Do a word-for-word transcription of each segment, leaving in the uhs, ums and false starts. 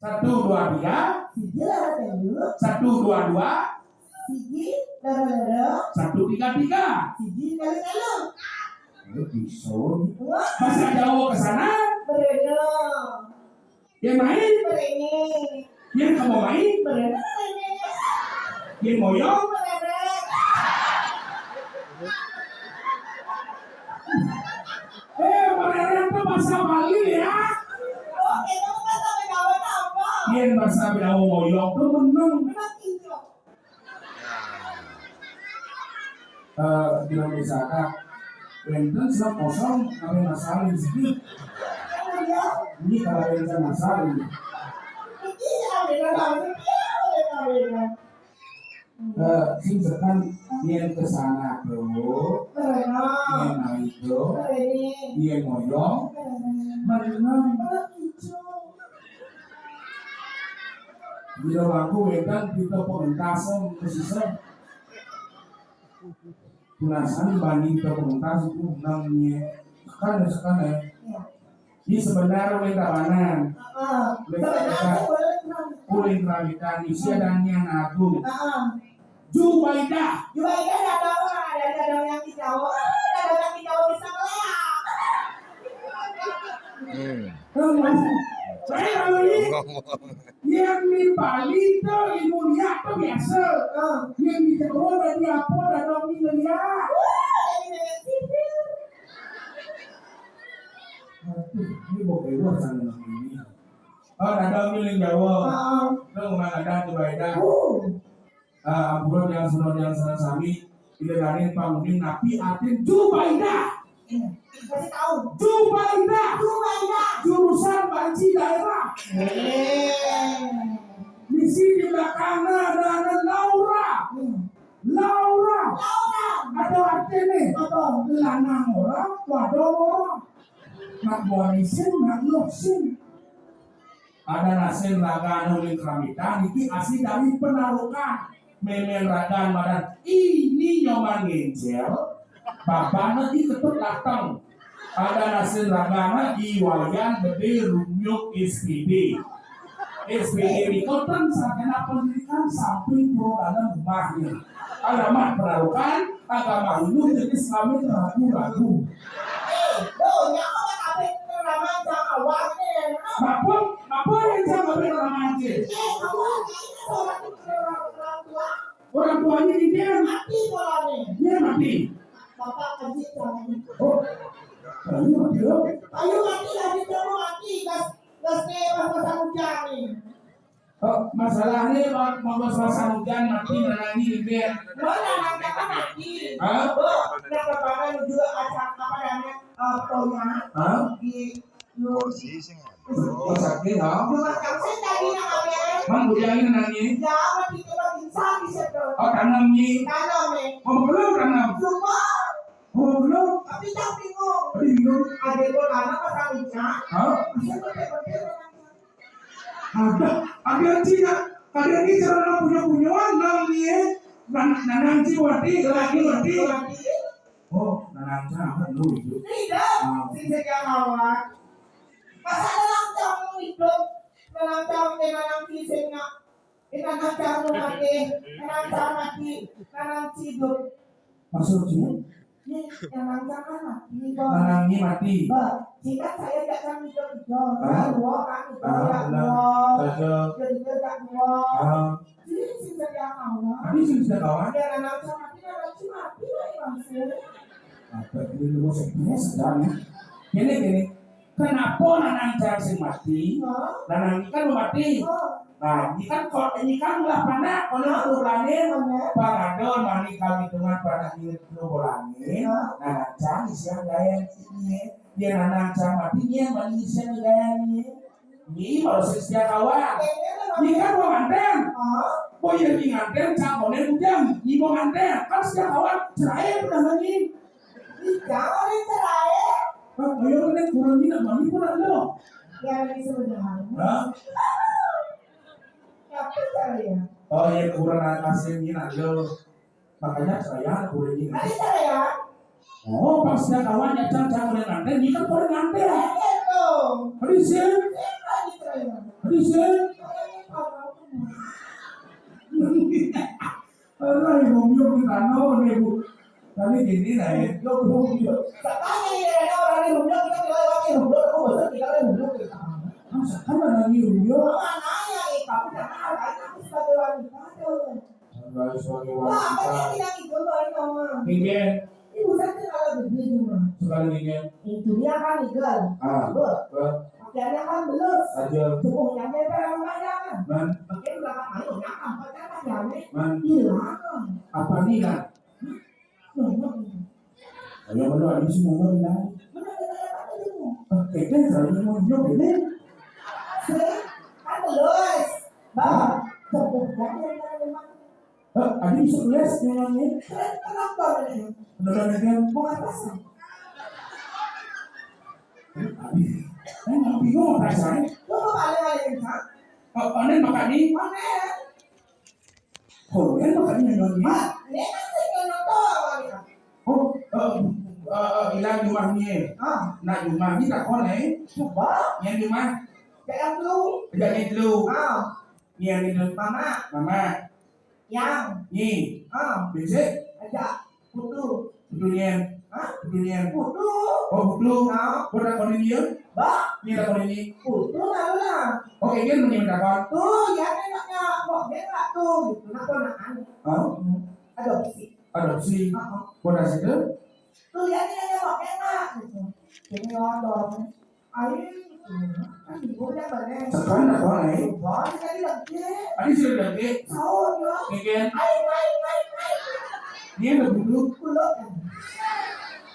Satu, dua, tiga. Siji, loro, telu. Satu, dua, dua. Siji, loro, loro. Satu, tiga, tiga. Siji, telu, telu. Oh, bisa. Wah. Bahasa Jawa ke sana. Berenang. Yang main. Berenang. Yang kamu main. Berenang, berenang. Yang moyong. Berenang. Eh, berenang itu bahasa Bali ya. Oh, itu bahasa Jawa apa? Yang bahasa Jawa moyong itu menang. Menang, iya. Eh, di Indonesia, wénten sing kosong, kami masalin sedikit. Ini kalau yang saya masalin. Eh, sing sekan yang ke sana tuh, yang naik tuh, yang ngoyong, menang. Di rumahku wénten kita pengentasan kesisem. Tunasan banding ke pentas itu menangnya. Sekan ya, sekan ya. Iya. Ini sebenarnya minta banan. Heeh. Minta sebenarnya banan. Kulit ramitan, isi adanya naku. Heeh. Jubaidah. Jubaidah ada tahu, ada, ada yang di Jawa. Ah, ada yang di Jawa bisa ngeliat. Hmm. Saya kalau ini yang di Bali itu ilmu lihat tuh biasa. Ah. Yang di Jawa dari apa, dari ilmu lihat. Wah, dari nenek sihir. Aduh, ini mau keluar sana ini. Oh, ada miling Jawa. Ah. Itu mana ada tuh, Baidah? Uh. Ah, ampura yang seneng yang seneng sami, tidak lain panguning napi atin Jubaidah. Kasih tahu. Jubaidah. Jubaidah. Jurusan banci daerah. Eh. Misi di belakangnya ada, ada Laura. Hmm. Laura. Laura. Ada artinya. Apa? Lanang orang, wadon orang. Nak buah isin, nak luh sin. Ada nasin raga anu ning keramitan, iki asli dari penarukan. Memen ragan madan ini nyoman ngencel, babana iki ketut lateng. Ada nasin ragana iwayan gede runyuk S P D. S P D nikoten sarjana pendidikan samping pro dalam rumahnya. Alamat penarukan, agama Hindu, jenis kelamin ragu-ragu. Eh, lo, nyawa kabeh ramaja awak ni. Apa? Apa yang jangan ramaja? Eh, awak ni seorang orang tua. Orang tuanya ini dia mati polane. Dia mati. Bapak kecil jangan. Oh. Ayo mati lo. Ayo mati lah, dia mau mati. Gas, gas ni pas pasang hujan ni. Oh, masalahnya mau, mau pas pasang hujan mati nanangi dia. Mana nanti kan mati. Hah? Oh, nak kepala juga acak apa namanya? Eh, tonya. Hah? Di Kursi sing. Oh, sakit, ha? Mang bujangin nangis. Oh, tanam ni. Oh, belum tanam. Oh, belum. Tapi bingung. Hah? Ada, ada Cina. Ada ni cara punya punyuan nang ni. Nanang Cina wati, lagi wati. Oh, nanang Cina apa dulu itu? Tidak. Ah. Sing sekian awak. Masa ada lancang hidup, ada lancang, eh, ada lancang sing nak, eh, ada lancang mati, ada lancang mati, ada lancang hidup. Maksudnya? Ini ada lancang kan mati, Bang. Ada lancang mati. Bang, jika saya tidak akan hidup, hidup. Hah? Dua kan, hidup, ah, ya, benar. Dua. Cocok. Jadi, tidak dua. Ah. Jadi, sing sekian awak. Tapi sing sekian awak. Ya, ada lancang mati, ada lancang mati, lah, ya, maksudnya. Apa ini lu stres sedang ya? Gini, gini. Kenapa nanang cang sing mati? Hah? Nanang ini kan mati. Hah? Nah, ini kan kok ini kan ulah panak, kalau ulah bolanin, hah? Pangadon mani kami dengan panak ini lu bolanin. Hah? Nanang cang isian gaya ini. Ya nanang cang mati ini yang mani isian gaya ini. Ini baru setia kawan. Ini kan mau nganten. Hah? Boy yang nganten, cang konen bujang. Ini mau nganten. Kan setia kawan, cerai udah lagi. Ih, jangan cerai. Hah, ayo, nek kurang ini nak mandi pun ada. Ya, ini sebenarnya. Hah? Apa cerai ya? Oh, ya, kurang anak kasih ini nak lo. Makanya saya kurang ini. Ada cerai ya? Oh, pas dia kawan ya, cang, cang, udah nganten, ini kan kurang nganten. Ada sih. Ada cerai. Bisa. Alah, Ibu Mio kita no, nih, Bu. Tadi gini lah ya. Yo, Bu Mio. Sekarang ini ada orang Ibu Mio, kita bilang lagi Ibu Mio, aku bosan kita lagi Ibu Mio. Masa kan ada lagi Ibu Mio? Mana ya, eh, kamu jangan hargain aku sebagai wanita tuh. Hargai sebagai wanita. Wah, apa yang bilang itu, Bang Toma? Iya. Ibu saya tuh kalau gede cuma. Sekali gini. Itu dia kan, Igal. Ah. Be. Be. Pakaiannya kan belus. Aja. Cukup yang nempel sama bayangan. Man. Pakai berapa kali nyakam, pakai apa ya, Nek? Man. Hilang. Apa nih, kan? Hah? Loh, loh. Ayo, bener, ada sih ngomong, hilang. Bener, bener, apa tuh? Ah, kayaknya saya mau nyok ini. Sih, kan belus. Bang, cukup yang nempel memang. Hah? Adi bisa les dengan ini? Keren, kenapa ini? Beneran ini? Mau apa sih? Adi, saya nggak bingung rasanya. Lo mau paling-paling, Kak? Oh, onen makan ini? Onen. Oh, onen makan ini, onen. Ah, ini kan sih nyono doang, ini. Oh, eh, eh, eh, hilang jumahnya. Ah. Nak jumah ni tak konek. Coba. Yang jumah. Jangan dulu. Jangan dulu. Ah. Yang dulu. Mama. Mama. Yang. Ni. Ah. Bisa. Aja. Putu. Putunya. Hah? Putunya. Putu. Oh, putu. Ah. Kau tak konek dia? Ba. Ni tak konek ni. Putu lalu lah. Oke, dia punya pendapat. Tu, ya, enaknya. Kok dia nggak tu? Kenapa nak anu? Oh. Adopsi. Adopsi. Ah, ah. Kau dah situ? Tu, ya, dia nggak enak gitu. Jadi orang dorong. Ayo, kan ibu udah balik. Sekarang nak kau naik? Wah, tadi lagi. Tadi sudah lagi. Sahur ya. Weekend. Ayo, ayo, ayo, ayo. Dia ada buduk. Kulot kan.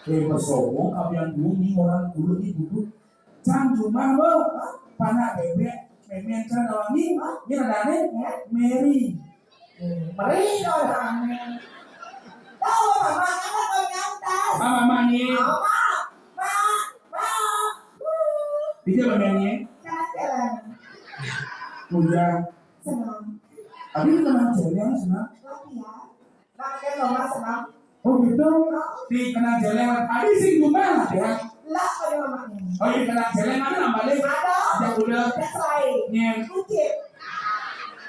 Eh, bersongong, kami yang dulu ni orang dulu ni buduk. Cang cuma, bo. Panak bebek, memen cang dalam ni. Ni ada ni. Ya. Mary. Mary orang. Tahu mama, apa kau nyantas? Ah, mama ni. Mama, ma, ma. Dia mama ni. Jalan-jalan. Hujan. Senang. Tapi kenal cewek yang senang. Latihan. Makan mama senang. Oh gitu. Di kenal jelek, ada sih cuma lah ya. Lah, pada mamanya. Oh, di kenal jelek mana nambah deh? Ada. Yang udah. That's right. Nyen. Kucing.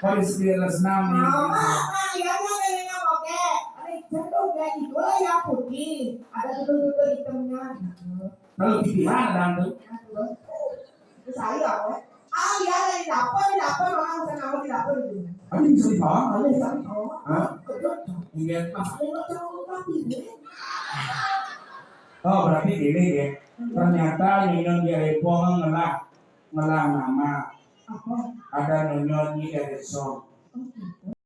Kalau di sekitar senam nih. Mama, nah, lihatnya neneknya oke. Ada hijau tuh, kayak itu lah yang putih. Ada tutul-tutul hitamnya gitu. Kalau pikiran ada tuh. Aduh. Itu saya, apa? Ah, iya, dari dapur, di dapur, orang usah nama di dapur gitu. Tapi bisa dibawa, ada yang bisa dibawa. Hah? Iya. Masalahnya nggak terlalu rapi, ya. Oh, berarti gini ya. Ternyata Nyonya di Rebong ngelah, ngelah nama. Apa? Ada Nyonya di Rebong. Oh, gitu.